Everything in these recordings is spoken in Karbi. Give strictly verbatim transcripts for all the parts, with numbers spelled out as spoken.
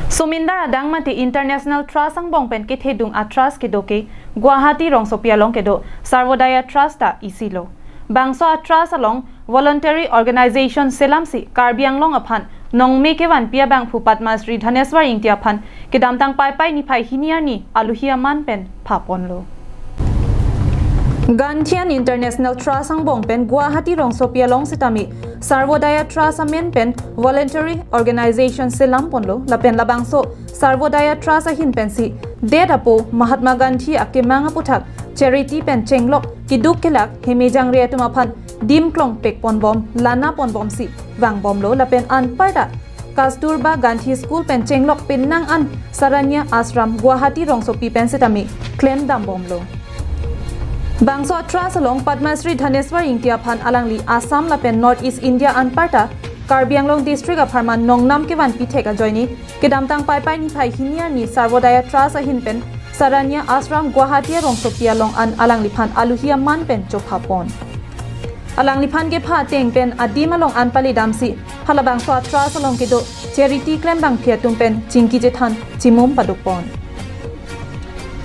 Somindar adang mate International Trust angbong pen kethedung a-trust kedo ke Guwahati rongsopi along kedo Sarvodaya Trust ta isi lo. Bangso a-trust along voluntary organization selamsi Karbi Anglong aphan nongme kevanpi abangphu Padma Shri Dhaneswar Ingti aphan kedamtang Paipai niphai hini arni aluhi aman pen phaponlo. Gandhian International Trust angbong pen Guwahati rongsopi along sitame Sarvodaya Trust amen pen voluntary organization selam ponlo, lapen labangso Sarvodaya Trust ahin pensi det apo Mahatma Gandhi akemang aputhak charity pen chenglok keduk kelak hemejangre atum aphan dim klong pek ponbom, lana ponbomsi vangbomlo, lapen anparta Kasturba Gandhi School pen chenglok penang an Saranya Ashram Guwahati rongsopi pen sitame klemdam bomlo. Bangso a-trust along Padma Shri Dhaneswar Ingti aphan alangli Assam lapen North East India anparta Karbi Anglong District apharman nongnam kevanpi thek ajoine kedamtang Paipai niphai hini arni Sarvodaya Trust ahin pen Saranya Ashram Guwahati rongsopi along an alangliphan aluhi aman pen chophapon. Alangliphan kepha ateng pen adim along an palidamsi halabangso a-trust along kedo charity klembangpi atum pen chingki chethan chimum padukpon.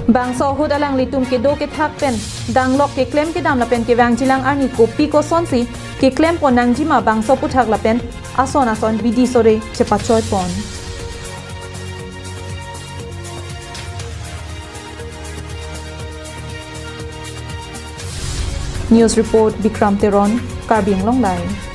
Bangso ahut alanglitum kedo kethak pen danglok keklem kedam lapen kevangjilang arni kopi kosonsi keklempon nangjima bangso aputhak lapen ason ason bidi sore chepachoipon. News report, Bikram Teron, Karbi Anglong Live.